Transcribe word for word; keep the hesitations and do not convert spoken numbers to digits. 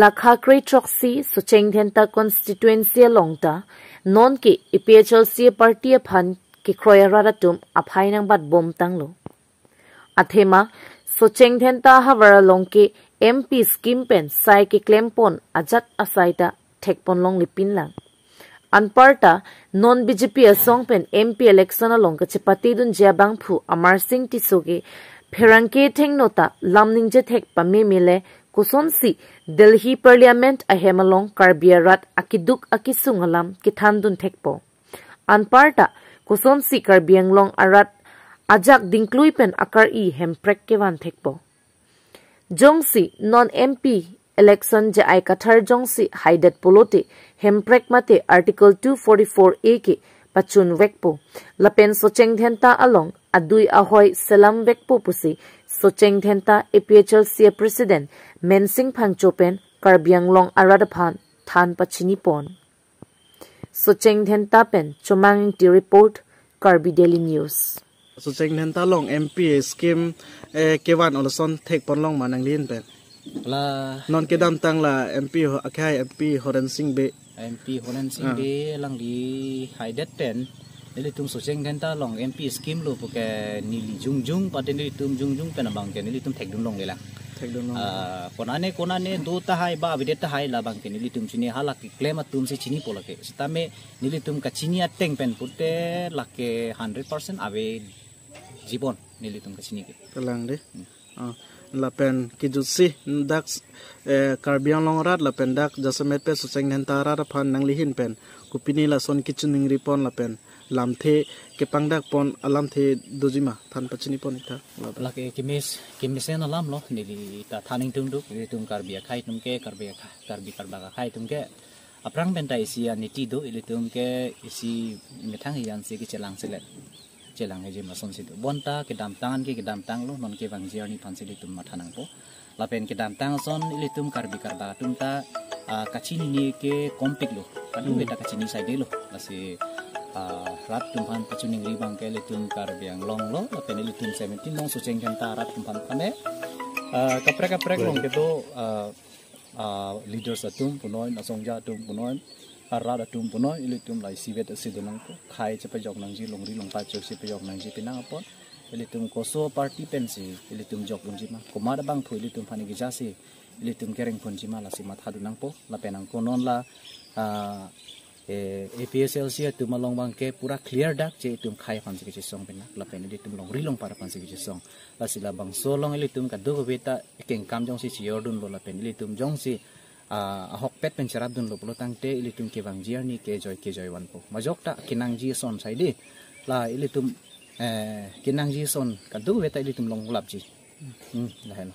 Lakha kre throksi Socheng Dhenta constituency along ta non ke A P H L C party aphan kekroi arat atum aphai nangbat bom tanglo. Athema Socheng Dhenta havar along ke M P scheme pen sai keklem pon ajat asai ta thek pon longle pinlang. Anparta non B J P asong pen M P election along kachepate dunji abangphu Amar Singh Tisso ke pherangke thengno ta lam ningje thek pameme le kosonsi Delhi Parliament ahem along Karbi arat akeduk akesung alam kethan dun thekpo. Anparta kosonsi Karbi Anglong arat ajak dingklui pen akar-i hemprek kevan thekpo. Jongsi non M P election J I Kathar jongsi haidet pulote hemprek mate Article two forty-four A ke pachun vekpo. Lapen Socheng Dhenta along adui ahoi selam vekpo pusi Socheng Dhenta A P H L C President Mensing Phangcho pen Karbi Anglong arat aphan than pachini pon. Socheng Dhenta pen Chomang Ingti report, Karbi Daily News. Socheng Dhenta along M P scheme eh, kevan oloson thek pon long ma nangli ahin pen. La non kedamtang la M P ho- akhai M P Horen Sing Bey. M P Horen Sing Ah. Bey alangli haidet pen nelitum Socheng Dhenta along M P scheme lo puke neli jongjong pate nelitum jongjong pen abang ke nelitum thek dun longle lang. Thek dun long. Ah, konane konane do tahai ba avedet tahai labang ke nelitum chini hala keklem atum si chinipo lake. Sitame nelitum kachini ateng pen pute lake hundred percent aveji pon nelitum kachini ke. Kalang de. Hmm. Ah, lapen kejutsi dak eh, Karbi Anglong arat lapen dak jasemet pen Socheng Dhenta arat aphan nangli ahin pen kopine lason kachiningri pon lapen lamthe kepangdak pon alamthe doji ma than pachini pon ik tha. Lapen lake kemes kemesen alam lo neli ta than ingtung duk nelitum Karbi akhai atum ke Karbi akha- Karbi Karbak akhai atum ke aphrang pen ta isi aniti do ilitum ke isi methang hiyan si kechelang selet chelang eji ma sonsi do bonta kedamtang ke kedamtang lo non kevangji arni aphan si ilitum matha nangpo. Lapen kedamtang ason ilitum Karbi Karbak atum ta ah, kachinine ke kompik lo. Kadokave ta kachini saide lo. Lasi ah, rat atum aphan kachiningri abang ke ilitum Karbi Anglong lo lapen ilitum seventeen along Socheng Dhenta rat atum aphan kame ah, kaprek kaprek along kedo ah, ah, leaders atum punoi, asongja atum punoi, arat atum punoi, ilitum la isivet asi do nangpo, khei chepajok nangji, longri longpat chok chepajok nangji pinang apot, ilitum koso party pensi ilitum jok dunji ma, komat abangphu ilitum aphan keja si ilitum kereng ponji ma lasi matha dun nangpo, lapen angko non la ah, eh, A P H L C atum along abang ke pura clear dak je itum khei aphan si kechesong pinang, lapen ilitum longri longpat aphan si kechesong. Lasi labangso along ilitum kadokave ta kengkam jongsi chior dunlo lapen ilitum jongsi ah, ahokpet pen cherap dunlo pulo tangte ilitum kevangji arni kejoi kejoi vanpo. Majok ta kenangji ason saide. La ilitum eh, kenangji ason kadokave ta ilitum longlapji. Hmm, lahelo.